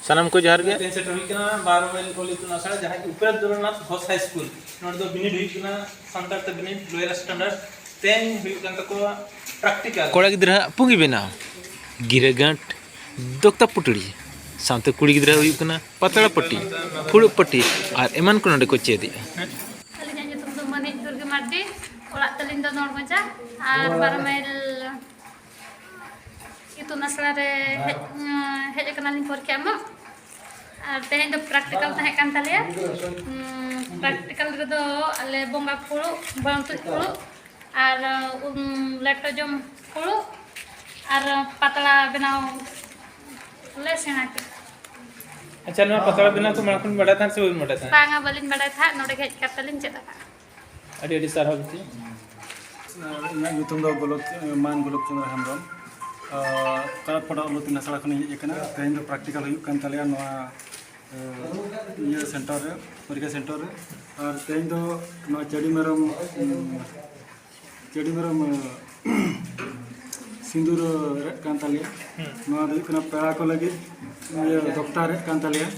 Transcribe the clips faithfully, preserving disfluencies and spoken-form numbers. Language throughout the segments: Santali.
ᱥᱟᱱᱟᱢ ᱠᱚ ᱡᱚᱦᱟᱨ ᱜᱮ᱾ ᱛᱮᱦᱮᱧ ᱥᱮᱴᱮᱨ ᱦᱩᱭ ᱠᱟᱱᱟ ᱵᱟᱨᱚ ᱢᱟᱭᱤᱞ ᱚᱞ ᱤᱛᱩᱱ ᱟᱥᱲᱟ, ᱡᱟᱦᱟᱸ ᱩᱯᱮᱱᱫᱨᱚᱱᱟᱛᱷ ᱜᱷᱳᱥ ᱦᱟᱭ ᱥᱠᱩᱞ᱾ ᱱᱚᱰᱮ ᱫᱚ ᱵᱤᱱᱤᱰ ᱦᱩᱭᱩᱜ ᱠᱟᱱᱟ ᱥᱟᱱᱛᱟᱲ ᱛᱮ ᱵᱤᱱᱤᱰ, ᱞᱳᱭᱟᱨ ᱥᱴᱮᱱᱰᱟᱨᱰ᱾ ᱛᱮᱦᱮᱧ ᱦᱩᱭᱩᱜ ᱠᱟᱱ ᱛᱟᱠᱚᱣᱟ ᱯᱨᱮᱠᱴᱤᱠᱟᱞ᱾ ᱠᱚᱲᱟ ᱜᱤᱫᱽᱨᱟᱹ ᱟᱜ ᱯᱩᱸᱜᱤ ᱵᱮᱱᱟᱣ, ᱜᱤᱨᱟᱹ ᱜᱟᱸᱴ, ᱫᱚᱠᱛᱟ ᱯᱩᱴᱲᱤ, ᱥᱟᱶᱛᱮ ᱠᱩᱲᱤ ᱜᱤᱫᱽᱨᱟᱹ ᱦᱩᱭᱩᱜ ᱠᱟᱱᱟ ᱯᱟᱛᱲᱟ ᱯᱟᱹᱴᱤ, ᱯᱷᱩᱲᱩᱜ ᱯᱟᱹᱴᱤ ᱟᱨ ᱮᱢᱟᱱ ᱠᱚ ᱱᱚᱰᱮ ᱠᱚ ᱪᱮᱫᱮᱜᱼᱟ᱾ ᱟᱹᱞᱤᱧᱟᱜ ᱧᱩᱛᱩᱢ ᱫᱚ ᱢᱟᱹᱱᱤᱡ ᱫᱩᱨᱜᱟᱹ ᱢᱟᱨᱰᱤ, ᱚᱲᱟᱜ ᱛᱟᱹᱞᱤᱧ ᱫᱚ ᱱᱚᱲᱢᱚᱡᱟ ᱟᱨ ᱵᱟᱨᱚ ᱢᱟᱭᱤᱞ ᱤᱛᱩᱱ ᱟᱥᱲᱟ ᱨᱮ ᱦᱮᱡ, ᱦᱮᱡ ᱟᱠᱟᱱᱟᱞᱤᱧ ᱯᱚᱨᱤᱠᱠᱷᱟ ᱮᱢᱚᱜ᱾ ᱟᱨ ᱛᱮᱦᱮᱧ ᱫᱚ ᱯᱨᱮᱠᱴᱤᱠᱟᱞ ᱛᱟᱦᱮᱸ ᱠᱟᱱ ᱛᱟᱞᱮᱭᱟ᱾ ᱩᱸ, ᱯᱨᱮᱠᱴᱤᱠᱟᱞ ᱨᱮᱫᱚ ᱟᱞᱮ ᱵᱚᱸᱜᱟ ᱯᱷᱩᱲᱩᱜ, ᱵᱟᱹᱲᱛᱩᱡ ᱯᱷᱩᱲᱩᱜ ᱟᱨ, ᱩᱸ, ᱞᱮᱴᱚ ᱡᱚᱢ ᱯᱷᱩᱲᱩᱜ ᱟᱨ ᱯᱟᱛᱲᱟ ᱵᱮᱱᱟᱣ ᱞᱮ ᱥᱮᱬᱟ ᱠᱮᱫᱟ᱾ ᱟᱪᱪᱷᱟ, ᱱᱚᱣᱟ ᱯᱟᱛᱲᱟ ᱵᱮᱱᱟᱣ ᱠᱚ ᱢᱟᱲᱟᱝ ᱠᱷᱚᱱ ᱵᱟᱰᱟᱭ ᱛᱟᱦᱮᱸᱫ ᱥᱮ ᱵᱟᱹᱵᱤᱱ ᱵᱟᱰᱟᱭ ᱛᱟᱦᱮᱸᱫ? ᱵᱟᱝᱟ, ᱵᱟᱹᱞᱤᱧ ᱵᱟᱰᱟᱭ ᱛᱟᱦᱮᱸᱫ, ᱱᱚᱰᱮ ᱜᱮ ᱦᱮᱡ ᱠᱟᱛᱮ ᱞᱤᱧ ᱪᱮᱫ ᱟᱠᱟᱫᱼᱟ᱾ ᱟᱹᱰᱤ ᱟᱹᱰᱤ ᱥᱟᱨᱦᱟᱣ ᱵᱤᱴᱤ᱾ ᱤᱧᱟᱹᱜ ᱧᱩᱛᱩᱢ ᱫᱚ ᱜᱳᱞᱳᱠ-, ᱢᱟᱱ ᱜᱳᱞᱳᱠ ᱪᱚᱸᱫᱽᱨᱚ ᱦᱮᱢᱵᱨᱚᱢ᱾ ᱟᱨ ᱠᱟᱲᱟᱯᱟᱲᱟ ᱚᱞ ᱤᱛᱩᱱ ᱟᱥᱲᱟ ᱠᱷᱚᱱᱤᱧ ᱦᱮᱡ ᱟᱠᱟᱱᱟ᱾ ᱛᱮᱦᱮᱧ ᱫᱚ ᱯᱨᱮᱠᱴᱤᱠᱟᱞ ᱦᱩᱭᱩᱜ ᱠᱟᱱ ᱛᱟᱞᱮᱭᱟ ᱱᱚᱣᱟ, ᱮ, ᱤᱭᱟᱹ ᱥᱮᱱᱴᱟᱨ ᱨᱮ, ᱯᱚᱨᱤᱠᱠᱷᱟ ᱥᱮᱱᱴᱟᱨ ᱨᱮ᱾ ᱟᱨ ᱛᱮᱦᱮᱧ ᱫᱚ ᱱᱚᱣᱟ ᱪᱟᱹᱰᱤ ᱢᱮᱨᱚᱢ, ᱩᱸ, ᱪᱟᱹᱰᱤ ᱢᱮᱨᱚᱢ, ᱮ, ᱥᱤᱸᱫᱩᱨ ᱨᱮᱫ ᱠᱟᱱ ᱛᱟᱞᱮᱭᱟ᱾ ᱦᱩᱸ᱾ ᱱᱚᱣᱟ ᱫᱚ ᱦᱩᱭᱩᱜ ᱠᱟᱱᱟ ᱯᱮᱲᱟ ᱠᱚ ᱞᱟᱹᱜᱤᱫ, ᱤᱭᱟᱹ, ᱫᱚᱠᱛᱟ ᱨᱮᱫ ᱠᱟᱱ ᱛᱟᱞᱮᱭᱟ᱾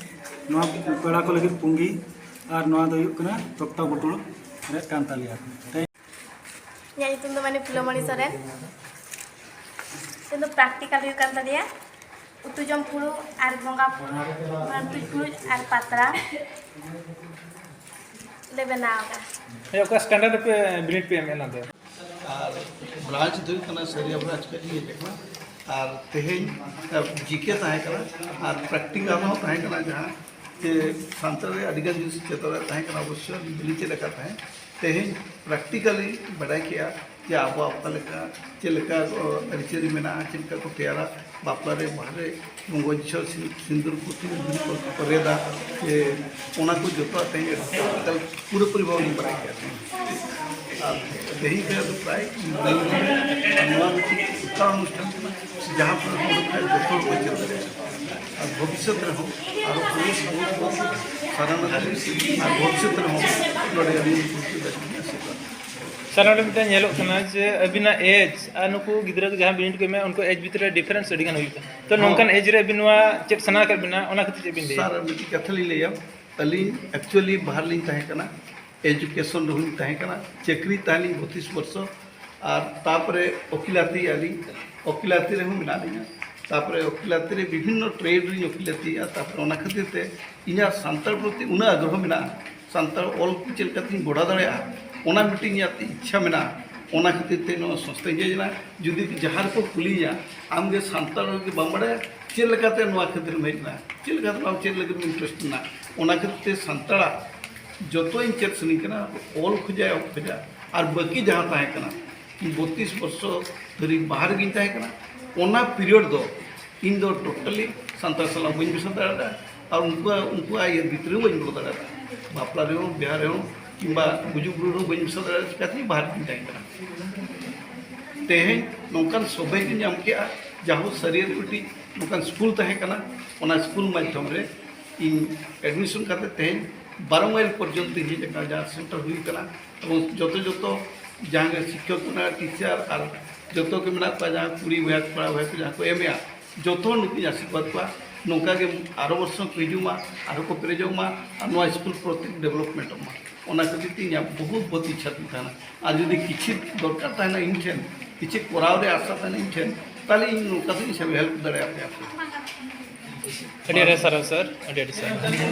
ᱱᱚᱣᱟ ᱯᱮᱲᱟ ᱠᱚ ᱞᱟᱹᱜᱤᱫ ᱯᱩᱸᱜᱤ, ᱟᱨ ᱱᱚᱣᱟ ᱫᱚ ᱦᱩᱭᱩᱜ ᱠᱟᱱᱟ ᱫᱚᱠᱛᱟ ᱵᱩᱴᱩᱲ ᱨᱮᱫ ᱠᱟᱱ ᱛᱟᱞᱮᱭᱟ᱾ ᱤᱧᱟᱹᱜ ᱧᱩᱛᱩᱢ ᱫᱚ ᱢᱟᱹᱱᱤ ᱯᱷᱩᱞᱚᱢᱚᱬᱤ ᱥᱚᱨᱮᱱ᱾ ᱛᱮᱦᱮᱧ ᱫᱚ ᱯᱨᱮᱠᱴᱤᱠᱟᱞ ᱦᱩᱭᱩᱜ ᱠᱟᱱ ᱛᱟᱞᱮᱭᱟ᱾ ᱩᱛᱩ ᱡᱚᱢ ᱯᱷᱩᱲᱩᱜ ᱟᱨ ᱵᱚᱸᱜᱟ ᱯᱷᱩᱲᱩᱜ, ᱢᱟᱱᱮ ᱛᱩᱡ ᱯᱷᱩᱲᱩᱜ ᱟᱨ ᱯᱟᱛᱲᱟ ᱞᱮ ᱵᱮᱱᱟᱣ ᱟᱠᱟᱫᱼᱟ᱾ ᱦᱮᱸ, ᱚᱠᱟ ᱥᱴᱮᱱᱰᱟᱨᱰ ᱨᱮᱯᱮ ᱵᱤᱱᱤᱰ ᱯᱮ ᱮᱢ ᱮᱱᱟ ᱫᱚ? ᱟᱨ ᱵᱨᱟᱧᱪ ᱫᱚ ᱦᱩᱭᱩᱜ ᱠᱟᱱᱟ ᱥᱟᱹᱨᱤᱭᱟ ᱵᱨᱟᱧᱪ ᱠᱷᱚᱱ ᱞᱤᱧ ᱦᱮᱡ ᱟᱠᱟᱱᱟ᱾ ᱟᱨ ᱛᱮᱦᱮᱧ ᱡᱤᱠᱮ ᱛᱟᱦᱮᱸ ᱠᱟᱱᱟ ᱟᱨ ᱯᱨᱮᱠᱴᱤᱠᱟᱞ ᱦᱚᱸ ᱛᱟᱦᱮᱸ ᱠᱟᱱᱟ, ᱡᱟᱦᱟᱸ ᱡᱮ ᱥᱟᱱᱛᱟᱲ ᱨᱮ ᱟᱹᱰᱤᱜᱟᱱ ᱡᱤᱱᱤᱥ ᱪᱮᱫ ᱨᱮ ᱛᱟᱦᱮᱸ ᱠᱟᱱᱟ, ᱚᱵᱚᱥᱥᱳᱭ ᱵᱤᱞᱤ ᱪᱮᱫ ᱞᱮᱠᱟ ᱛᱟᱦᱮᱸ᱾ ᱛᱮᱦᱮᱧ ᱯᱨᱮᱠᱴᱤᱠᱟᱞᱤ ᱵᱟᱰᱟᱭ ᱠᱮᱜᱼᱟ ᱡᱮ ᱟᱵᱚᱣᱟᱜ ᱚᱠᱟ ᱞᱮᱠᱟ, ᱪᱮᱫ ᱞᱮᱠᱟ, ᱚ, ᱟᱹᱨᱤᱪᱟᱹᱞᱤ ᱢᱮᱱᱟᱜᱼᱟ, ᱪᱮᱫ ᱞᱮᱠᱟ ᱠᱚ ᱛᱮᱭᱟᱨᱟ, ᱵᱟᱯᱞᱟ ᱨᱮ, ᱵᱟᱦᱟ ᱨᱮ, ᱵᱚᱸᱜᱟ ᱡᱚᱦᱚᱜ ᱥᱤ-, ᱥᱤᱸᱫᱩᱨ ᱠᱚ ᱛᱤᱱᱟᱹᱜ ᱫᱤᱱ ᱠᱚ, ᱠᱚ ᱨᱮᱫᱟ, ᱡᱮ ᱚᱱᱟ ᱠᱚ ᱡᱚᱛᱚᱣᱟᱜ ᱛᱮᱦᱮᱧ ᱯᱨᱮᱠᱴᱤᱠᱟᱞ ᱯᱩᱨᱟᱹᱯᱩᱨᱤ ᱵᱷᱟᱵᱮ ᱞᱤᱧ ᱵᱟᱰᱟᱭ ᱠᱮᱜᱼᱟ᱾ ᱟᱨ ᱛᱮᱦᱮᱧ ᱠᱷᱚᱱ ᱫᱚ ᱯᱨᱟᱭ ᱱᱚᱣᱟ ᱢᱤᱫᱴᱤᱡ ᱚᱱᱠᱟ ᱚᱱᱩᱥᱴᱷᱟᱱ ᱠᱟᱱᱟ, ᱡᱟᱦᱟᱸ ᱠᱚᱨᱮ ᱱᱚᱰᱮ ᱠᱷᱚᱱ ᱡᱚᱛᱚ ᱦᱚᱲ ᱠᱚ ᱪᱮᱫ ᱫᱟᱲᱮᱭᱟᱜᱼᱟ᱾ ᱟᱨ ᱵᱷᱚᱵᱤᱥᱥᱚᱛ ᱨᱮᱦᱚᱸ ᱟᱨᱚ ᱵᱚᱦᱩᱛ, ᱵᱚᱦᱩᱛ, ᱵᱚᱦᱩᱛ ᱥᱟᱨᱦᱟᱣ ᱞᱟᱹᱠᱛᱤ᱾ ᱟᱨ ᱵᱷᱚᱵᱤᱥᱥᱚᱛ ᱨᱮᱦᱚᱸ ᱱᱚᱰᱮ ᱟᱹᱰᱤ ᱩᱱᱠᱩ ᱞᱟᱹᱜᱤᱫ ᱟᱥᱤᱨᱵᱟᱫᱽ᱾ ᱥᱟᱨ, ᱱᱚᱰᱮ ᱢᱤᱫᱴᱮᱱ ᱧᱮᱞᱚᱜ ᱠᱟᱱᱟ ᱡᱮ ᱟᱹᱵᱤᱱᱟᱜ ᱮᱡᱽ ᱟᱨ ᱱᱩᱠᱩ ᱜᱤᱫᱽᱨᱟᱹ ᱠᱚ ᱡᱟᱦᱟᱸ ᱵᱤᱱᱤᱰ ᱠᱚ ᱮᱢᱮᱫᱼᱟ, ᱩᱱᱠᱩ ᱮᱡᱽ ᱵᱷᱤᱛᱨᱤ ᱨᱮ ᱰᱤᱯᱷᱟᱨᱮᱱᱥ ᱟᱹᱰᱤ ᱜᱟᱱ ᱦᱩᱭᱩᱜ ᱠᱟᱱᱟ᱾ ᱛᱚ, ᱦᱚᱸ᱾ ᱱᱚᱝᱠᱟᱱ ᱮᱡᱽ ᱨᱮ ᱟᱹᱵᱤᱱ ᱱᱚᱣᱟ ᱪᱮᱫ ᱥᱟᱱᱟ ᱟᱠᱟᱫ ᱵᱤᱱᱟ, ᱚᱱᱟ ᱠᱷᱟᱹᱛᱤᱨ ᱪᱮᱫ ᱵᱤᱱ ᱞᱟᱹᱭᱟ? ᱥᱟᱨ, ᱢᱤᱫᱴᱤᱡ ᱠᱟᱛᱷᱟ ᱞᱤᱧ ᱞᱟᱹᱭᱟ᱾ ᱟᱹᱞᱤᱧ actually ᱵᱟᱦᱨᱮ ᱞᱤᱧ ᱛᱟᱦᱮᱸ ᱠᱟᱱᱟ, ᱮᱡᱩᱠᱮᱥᱚᱱ ᱨᱮᱦᱚᱸ ᱞᱤᱧ ᱛᱟᱦᱮᱸ ᱠᱟᱱᱟ, ᱪᱟᱹᱠᱨᱤ ᱛᱟᱦᱮᱸ ᱞᱤᱧ ᱵᱚᱛᱤᱥ ᱵᱚᱨᱥᱚ, ᱟᱨ ᱛᱟᱯᱚᱨᱮ ᱚᱠᱤᱞᱟᱛᱤ ᱟᱹᱞᱤᱧ, ᱚᱠᱤᱞᱟᱛᱤ ᱨᱮᱦᱚᱸ ᱢᱮᱱᱟᱜ ᱞᱤᱧᱟ᱾ ᱛᱟᱯᱚᱨᱮ ᱚᱠᱤᱞᱟᱛᱤ ᱨᱮ ᱵᱤᱵᱷᱤᱱᱱᱚ ᱴᱨᱮᱰ ᱨᱤᱧ ᱚᱠᱤᱞᱟᱛᱤᱭᱮᱫᱼᱟ᱾ ᱛᱟᱯᱚᱨᱮ ᱚᱱᱟ ᱠᱷᱟᱹᱛᱤᱨ ᱛᱮ ᱤᱧᱟᱹᱜ ᱥᱟᱱᱛᱟᱲ ᱯᱨᱚᱛᱤ ᱩᱱᱟᱹᱜ ᱟᱜᱽᱨᱚᱦᱚ ᱢᱮᱱᱟᱜᱼᱟ, ᱥᱟᱱᱛᱟᱲ ᱚᱞ ᱠᱚ ᱪᱮᱫ ᱞᱮᱠᱟᱛᱤᱧ ᱵᱚᱲᱦᱟᱣ ᱫᱟᱲᱮᱭᱟᱜᱼᱟ, ᱚᱱᱟ ᱢᱤᱫᱴᱤᱡ ᱤᱧᱟᱹᱜ ᱤᱪᱪᱷᱟ ᱢᱮᱱᱟᱜᱼᱟ᱾ ᱚᱱᱟ ᱠᱷᱟᱹᱛᱤᱨ ᱛᱮ ᱱᱚᱣᱟ ᱥᱚᱝᱥᱛᱷᱟᱧ ᱦᱮᱡ ᱮᱱᱟ᱾ ᱡᱩᱫᱤ ᱡᱟᱦᱟᱸ ᱨᱮᱠᱚ ᱠᱩᱞᱤᱧᱟ, "ᱟᱢ ᱜᱮ ᱥᱟᱱᱛᱟᱲ ᱨᱚᱲ ᱜᱮ ᱵᱟᱢ ᱵᱟᱲᱟᱭᱟ, ᱪᱮᱫ ᱞᱮᱠᱟᱛᱮ ᱱᱚᱣᱟ ᱠᱷᱟᱹᱛᱤᱨ ᱮᱢ ᱦᱮᱡ ᱮᱱᱟ, ᱪᱮᱫ ᱞᱮᱠᱟᱛᱮ ᱱᱚᱣᱟ ᱪᱮᱫ ᱞᱟᱹᱜᱤᱫ ᱮᱢ ᱤᱱᱴᱟᱨᱮᱥᱴ ᱮᱱᱟ?" ᱚᱱᱟ ᱠᱷᱟᱹᱛᱤᱨ ᱛᱮ ᱥᱟᱱᱛᱟᱲᱟᱜ ᱡᱚᱛᱚ ᱤᱧ ᱪᱮᱫ ᱥᱟᱱᱟᱧ ᱠᱟᱱᱟ, ᱚᱞ ᱠᱷᱚᱡᱟᱜ ᱮᱦᱚᱵ ᱠᱷᱚᱡᱟᱜ᱾ ᱟᱨ ᱵᱟᱹᱠᱤ ᱡᱟᱦᱟᱸ ᱛᱟᱦᱮᱸ ᱠᱟᱱᱟ, ᱤᱧ ᱵᱚᱛᱤᱥ ᱵᱚᱨᱥᱚ ᱫᱷᱟᱹᱨᱤᱡ ᱵᱟᱦᱨᱮ ᱜᱤᱧ ᱛᱟᱦᱮᱸ ᱠᱟᱱᱟ, ᱚᱱᱟ ᱯᱤᱨᱤᱭᱚᱰ ᱫᱚ ᱤᱧ ᱫᱚ ᱴᱳᱴᱟᱞᱤ ᱥᱟᱱᱛᱟᱲ ᱥᱟᱞᱟᱜ ᱵᱟᱹᱧ ᱢᱮᱥᱟ ᱫᱟᱲᱮᱭᱟᱫᱟ᱾ ᱟᱨ ᱩᱱᱠᱩᱣᱟᱜ, ᱩᱱᱠᱩᱣᱟᱜ ᱤᱭᱟᱹ ᱵᱷᱤᱛᱨᱤ ᱨᱮ ᱵᱟᱹᱧ ᱵᱚᱞᱚ ᱫᱟᱲᱮᱭᱟᱫᱟ᱾ ᱵᱟᱯᱞᱟ ᱨᱮᱦᱚᱸ, ᱵᱤᱦᱟ ᱨᱮᱦᱚᱸ, ᱠᱤᱝᱵᱟ ᱜᱩᱡᱩᱜ ᱵᱩᱨᱩ ᱨᱮᱦᱚᱸ ᱵᱟᱹᱧ ᱢᱮᱥᱟ ᱫᱟᱲᱮᱭᱟᱫᱟ᱾ ᱪᱤᱠᱟᱹᱛᱮ ᱵᱟᱦᱨᱮ ᱨᱤᱧ ᱛᱟᱦᱮᱸ ᱠᱟᱱᱟ᱾ ᱛᱮᱦᱮᱧ ᱱᱚᱝᱠᱟᱱ ᱥᱚᱵᱷᱮ ᱠᱚᱧ ᱧᱟᱢ ᱠᱮᱜᱼᱟ, ᱡᱟᱦᱳ ᱥᱟᱹᱨᱤᱭᱟᱹᱨ ᱢᱤᱫᱴᱤᱡ ᱱᱚᱝᱠᱟᱱ ᱥᱠᱩᱞ ᱛᱟᱦᱮᱸ ᱠᱟᱱᱟ, ᱚᱱᱟ ᱥᱠᱩᱞ ᱢᱟᱫᱽᱫᱷᱚᱢ ᱨᱮ ᱤᱧ ᱮᱰᱢᱤᱥᱚᱱ ᱠᱟᱛᱮ ᱛᱮᱦᱮᱧ ᱵᱟᱨᱚ ᱢᱟᱭᱤᱞ ᱯᱚᱨᱡᱚᱱᱛᱚ ᱦᱮᱡ ᱟᱠᱟᱱᱟ, ᱡᱟᱦᱟᱸ ᱥᱮᱱᱴᱟᱨ ᱦᱩᱭ ᱠᱟᱱᱟ᱾ ᱮᱵᱚᱝ ᱡᱚᱛᱚ, ᱡᱚᱛᱚ ᱡᱟᱦᱟᱸ ᱜᱮ ᱥᱤᱠᱠᱷᱚᱠ ᱠᱚ ᱢᱮᱱᱟᱜᱼᱟ, ᱴᱤᱪᱟᱨ ᱟᱨ ᱡᱚᱛᱚ ᱜᱮ ᱢᱮᱱᱟᱜ ᱠᱚᱣᱟ, ᱡᱟᱦᱟᱸ ᱠᱩᱲᱤ ᱵᱚᱭᱦᱟ ᱠᱚ, ᱠᱚᱲᱟ ᱵᱚᱭᱦᱟ ᱠᱚ ᱡᱟᱦᱟᱸ ᱠᱚ ᱮᱢᱮᱜᱼᱟ, ᱡᱚᱛᱚ ᱦᱚᱲ ᱱᱩᱠᱩᱧ ᱟᱥᱤᱨᱵᱟᱫᱽ ᱠᱚᱣᱟ᱾ ᱱᱚᱝᱠᱟ ᱜᱮ ᱟᱨᱚ ᱵᱚᱨᱥᱚ ᱠᱚ ᱦᱤᱡᱩᱜ ᱢᱟ, ᱟᱨᱦᱚᱸ ᱠᱚ ᱯᱮᱨᱮᱡᱚᱜ ᱢᱟ, ᱟᱨ ᱱᱚᱣᱟ ᱥᱠᱩᱞ ᱯᱨᱚᱛᱮᱠ ᱰᱮᱵᱷᱞᱚᱯᱢᱮᱱᱴᱚᱜ ᱢᱟ, ᱚᱱᱟ ᱠᱷᱟᱹᱛᱤᱨ ᱛᱮ ᱤᱧᱟᱹᱜ ᱵᱚᱦᱩᱛ, ᱵᱚᱦᱩᱛ ᱤᱪᱪᱷᱟ ᱛᱤᱧ ᱛᱟᱦᱮᱱᱟ᱾ ᱟᱨ ᱡᱩᱫᱤ ᱠᱤᱪᱷᱩ ᱫᱚᱨᱠᱟᱨ ᱛᱟᱦᱮᱱᱟ ᱤᱧ ᱴᱷᱮᱱ, ᱠᱤᱪᱷᱩ ᱠᱚᱨᱟᱣ ᱨᱮ ᱟᱥᱟ ᱛᱟᱦᱮᱱᱟ ᱤᱧ ᱴᱷᱮᱱ, ᱛᱟᱦᱞᱮ ᱤᱧ ᱱᱚᱝᱠᱟ ᱛᱮᱧ ᱥᱮᱵᱟ ᱦᱮᱞᱯ ᱫᱟᱲᱮᱭᱟᱯᱮᱭᱟ᱾ ᱟᱹᱰᱤ ᱟᱹᱰᱤ ᱥᱟᱨᱦᱟᱣ ᱥᱟᱨ, ᱟᱹᱰᱤ ᱟᱹᱰᱤ ᱥᱟᱨᱦᱟᱣ᱾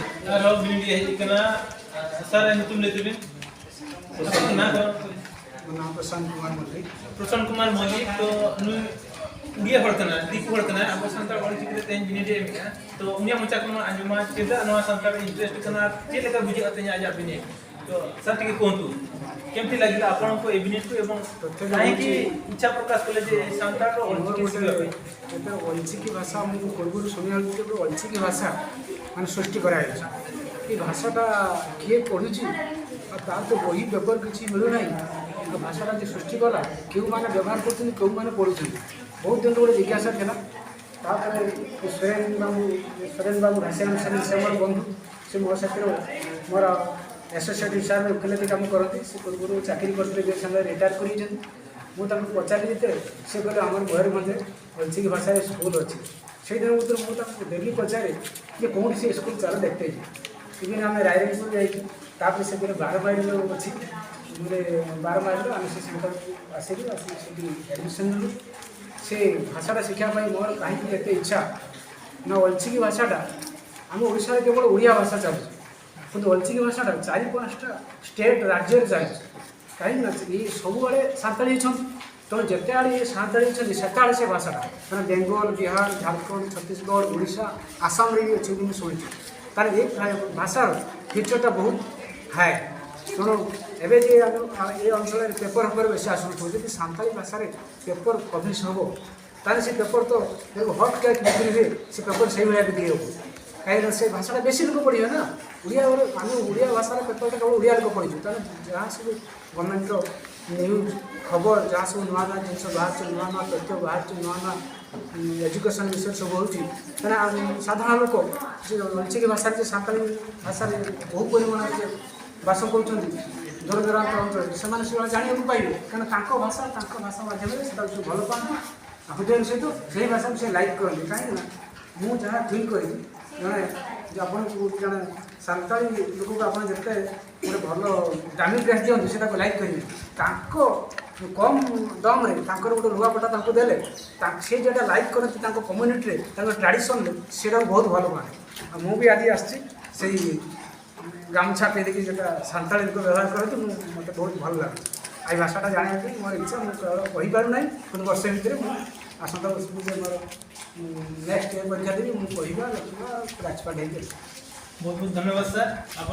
ᱟᱨᱦᱚᱸ ᱵᱤᱱᱤᱰ ᱦᱮᱡ ᱟᱠᱟᱱᱟ᱾ ᱥᱟᱨ, ᱧᱩᱛᱩᱢ ᱞᱟᱹᱭ ᱛᱟᱵᱤᱱ? ᱚᱱᱟ ᱫᱚ ᱚᱱᱟ ᱯᱨᱚᱥᱟᱱᱛ ᱠᱩᱢᱟᱨ ᱢᱚᱞᱞᱤᱠ᱾ ᱯᱨᱚᱥᱟᱱᱛ ᱠᱩᱢᱟᱨ ᱢᱚᱞᱞᱤᱠ ᱫᱚ ᱱᱩᱭ ᱩᱲᱤᱭᱟ ᱦᱚᱲ ᱠᱟᱱᱟᱭ, ᱫᱤᱠᱩ ᱦᱚᱲ ᱠᱟᱱᱟᱭ, ᱟᱵᱚ ᱥᱟᱱᱛᱟᱲ ᱚᱞ ᱪᱤᱠᱤ ᱛᱮ ᱛᱮᱦᱮᱧ ᱵᱤᱱᱤᱰ ᱮ ᱮᱢᱮᱜᱼᱟ᱾ ᱛᱚ ᱩᱱᱤᱭᱟᱜ ᱢᱚᱪᱟ ᱠᱷᱚᱱ ᱟᱸᱡᱚᱢᱟ ᱪᱮᱫᱟᱜ ᱱᱚᱣᱟ ᱥᱟᱱᱛᱟᱲ ᱤᱱᱴᱟᱨᱮᱥᱴ ᱠᱟᱱᱟ ᱟᱨ ᱪᱮᱫ ᱞᱮᱠᱟ ᱵᱩᱡᱷᱟᱹᱜᱼᱟ ᱛᱮᱦᱮᱧ ᱟᱡᱟᱜ ᱵᱤᱱᱤᱰ᱾ ᱛᱚ ᱥᱟᱨ ᱴᱤᱠᱮ ᱠᱚᱦᱚᱸ ᱛᱩ ᱠᱮᱢᱛᱤ ᱞᱟᱹᱜᱤᱫ ᱟᱯᱚᱬ ᱠᱚ ᱮ ᱵᱤᱱᱤᱰ ᱠᱚ ᱮᱵᱚᱝ ᱛᱚᱛᱷᱮ ᱠᱟᱹᱦᱤᱸᱠᱤ ᱡᱟᱱᱟᱪᱤ ᱤᱪᱪᱷᱟ ᱯᱨᱚᱠᱟᱥ ᱠᱚᱞᱮ ᱡᱮ ᱥᱟᱱᱛᱟᱲ ᱫᱚ ᱚᱞ ᱪᱤᱠᱤ ᱥᱤᱠᱷᱟᱹᱣ ᱯᱮ᱾ ᱮᱛᱮ ᱚᱞ ᱪᱤᱠᱤ ᱵᱷᱟᱥᱟ ᱢᱩ ᱠᱚᱨᱜᱩᱨᱩ ᱥᱚᱢᱤᱭᱟᱞ ᱛᱮ ᱚᱞ ᱪᱤᱠᱤ ᱵᱷᱟᱥᱟ ᱢᱟᱱᱮ ᱥᱨᱤᱥᱴᱤ ᱠᱚᱨᱟᱭ ᱦᱩᱭᱩᱜᱼᱟ᱾ ᱮ ᱵᱷᱟᱥᱟᱴᱟ ᱠᱤᱭᱮ ᱯᱚଢ଼ୁଛି ᱟᱨ ᱛᱟᱨ ᱛᱚ ᱵᱚᱦᱤ ᱵᱮᱯᱟᱨ ᱠᱤᱪᱷᱤ ᱢᱤᱞᱩ ᱱᱟᱦᱤ। ᱮ ᱵᱷᱟᱥᱟᱴᱟ ᱡᱮ ᱥᱨᱤᱥᱴᱤ କଲା କେଉଁମାନେ ବ୍ୟବହାର କରୁଛନ୍ତି, କେଉଁମାନେ ପଢ଼ୁଛନ୍ତି, ବହୁତ ଦିନ ଗୋଟେ ଜିଜ୍ଞାସା ଥିଲା। ତାପରେ ସୁରେନ ବାବୁ, ସୁରେନ ବାବୁ ଘାସିରାମ ସାମଲ ସେ ମୋର ବନ୍ଧୁ, ସେ ମୋ ସାଥିରେ ମୋର ଆସୋସିଏଟ୍ ହିସାବରେ ଓକିଲାତି କାମ କରନ୍ତି। ସେ ପୂର୍ବରୁ ଚାକିରି କରିଥିଲେ, ଯେ ସମୟରେ ରିଟାୟାର କରିଛନ୍ତି। ମୁଁ ତାଙ୍କୁ ପଚାରିଲି ଯେତେବେଳେ, ସେ କହିଲେ, "ଆମର ମୟୂରଭଞ୍ଜରେ ଅଲଚିକି ଭାଷାରେ ସ୍କୁଲ ଅଛି।" ସେଇଦିନ ଭିତରୁ ମୁଁ ତାଙ୍କୁ ଡେଲି ପଚାରେ ଯେ, "କେଉଁଠି ସେ ସ୍କୁଲ, ଚାଲ ଦେଖତେ ଯିବା।" ଇଭିନ୍ ଆମେ ରାଇରଙ୍ଗପୁର ଯାଇଛୁ, ତାପରେ ସେପଟେ ବାର ମାଇଲ ଅଛି, ମାନେ ବାର ମାଇଲ ଆମେ ସେ ସେଣ୍ଟରକୁ ଆସିଲୁ, ଆସିକି ସେଠି ଆଡ଼ମିସନ୍ ନେଲୁ। ସେ ଭାଷାଟା ଶିଖିବା ପାଇଁ ମୋର କାହିଁକି ଏତେ ଇଚ୍ଛା ନା, ଅଲଚିକି ଭାଷାଟା ଆମ ଓଡ଼ିଶାରେ କେବଳ ଓଡ଼ିଆ ଭାଷା ଚାଲୁଛି, କିନ୍ତୁ ଅଲଚିକି ଭାଷାଟା ଚାରି ପାଞ୍ଚଟା ଷ୍ଟେଟ୍, ରାଜ୍ୟରେ ଚାଲିଛି। କାହିଁକି ନା, ଇଏ ସବୁଆଡ଼େ ସାନ୍ତାଳୀ ଅଛନ୍ତି, ତେଣୁ ଯେତେ ଆଡ଼େ ଇଏ ସାନ୍ତାଳୀ ଅଛନ୍ତି, ସେତେ ଆଡ଼େ ସେ ଭାଷାଟା, ମାନେ ବେଙ୍ଗଲ, ବିହାର, ଝାଡ଼ଖଣ୍ଡ, ଛତିଶଗଡ଼, ଓଡ଼ିଶା, ଆସାମରେ ବି ଅଛି ବୋଲି ମୁଁ ଶୁଣିଛି। ତାହେଲେ ଏ ଭା- ଭାଷାର ଫ୍ୟୁଚର୍ଟା ବହୁତ ହାଏ। ତେଣୁ ଏବେ ଯେ ଆମେ ଏ ଅଞ୍ଚଳରେ ପେପର ଉପରେ ବେଶୀ ଆସୁନଥିବ, ଯଦି ସାନ୍ତାଳୀ ଭାଷାରେ ପେପର ପବ୍ଲିଶ ହେବ, ତାହେଲେ ସେ ପେପର ତ ଯେମିତି ହଟ୍ କେକ୍ ବିକ୍ରି ହୁଏ, ସେ ପେପର ସେଇଭଳିଆ ବିକ୍ରି ହେବ। କାହିଁକିନା ସେ ଭାଷାଟା ବେଶୀ ଲୋକ ପଢ଼ିବେ ନା। ଓଡ଼ିଆ, ଆମେ ଓଡ଼ିଆ ଭାଷାର ପେପରଟା କେବଳ ଓଡ଼ିଆ ଲୋକ ପଢ଼ିଛୁ। ତାହେଲେ ଯାହା ସବୁ ଗଭର୍ଣ୍ଣମେଣ୍ଟର ନ୍ୟୁଜ୍, ଖବର, ଯାହା ସବୁ ନୂଆ ନୂଆ ଜିନିଷ ବାହାରୁଛି, ନୂଆ ନୂଆ ତଥ୍ୟ ବାହାରୁଛି, ନୂଆ ନୂଆ ଏଜୁକେସନ୍ ବିଷୟରେ ସବୁ ହେଉଛି, କାହିଁକିନା ସାଧାରଣ ଲୋକ ଯେ ଅଲଚିକି ଭାଷାରେ, ଯେ ସାନ୍ତାଳୀ ଭାଷାରେ ବହୁ ପରିମାଣରେ ଯେ ବାସ କରୁଛନ୍ତି ଦୂର ଦୂରାନ୍ତ ଅଞ୍ଚଳରେ, ସେମାନେ ସେଗୁଡ଼ା ଜାଣିବାକୁ ପାଇବେ। କାରଣ ତାଙ୍କ ଭାଷା, ତାଙ୍କ ଭାଷା ମାଧ୍ୟମରେ ସେଟାକୁ ସବୁ ଭଲ ପାଆନ୍ତି। ଆଉ ହୃଦୟର ସହିତ ସେଇ ଭାଷାକୁ ସେ ଲାଇକ୍ କରନ୍ତି। କାହିଁକି ନା, ମୁଁ ଯାହା ଫିଲ୍ କରିଛି, ଜଣେ ଯେ ଆପଣଙ୍କୁ, ଜଣେ ସାନ୍ତାଳୀ ଲୋକକୁ ଆପଣ ଯେତେ ଗୋଟେ ଭଲ ଡାମି ଡ୍ରେସ୍ ଦିଅନ୍ତୁ, ସେ ତାକୁ ଲାଇକ୍ କରିବେ। ତାଙ୍କ କମ୍ ଦମରେ ତାଙ୍କର ଗୋଟେ ଲୁଗାପଟା ତାଙ୍କୁ ଦେଲେ, ତା- ସେ ଯେଉଁଟା ଲାଇକ୍ କରନ୍ତି ତାଙ୍କ କମ୍ୟୁନିଟିରେ, ତାଙ୍କ ଟ୍ରାଡ଼ିସନରେ, ସେଇଟାକୁ ବହୁତ ଭଲ ପାଆନ୍ତି। ଆଉ ମୁଁ ବି ଆଜି ଆସିଛି ସେଇ ଗାମୁଛା ପିନ୍ଧିକି, ଯେଉଁଟା ସାନ୍ତାଳୀ ଲୋକ ବ୍ୟବହାର କରନ୍ତି, ମୁଁ, ମୋତେ ବହୁତ ଭଲ ଲାଗେ। ଏଇ ଭାଷାଟା ଜାଣିବା ପାଇଁ ମୋର ଇଚ୍ଛା, ମୁଁ କେବଳ କହିପାରୁନାହିଁ, କିନ୍ତୁ ବର୍ଷେ ଭିତରେ ମୁଁ ଆସନ୍ତା ବର୍ଷକୁ ଯେ ମୋର ନେକ୍ସଟ ଇୟର ପରୀକ୍ଷା ଦେବି, ମୁଁ କହିବା, ଲେଖିବା, ପୁରା ଏକ୍ସପର୍ଟ ହେଇକି ଆସିବି। ବହୁତ ବହୁତ ଧନ୍ୟବାଦ ସାର୍।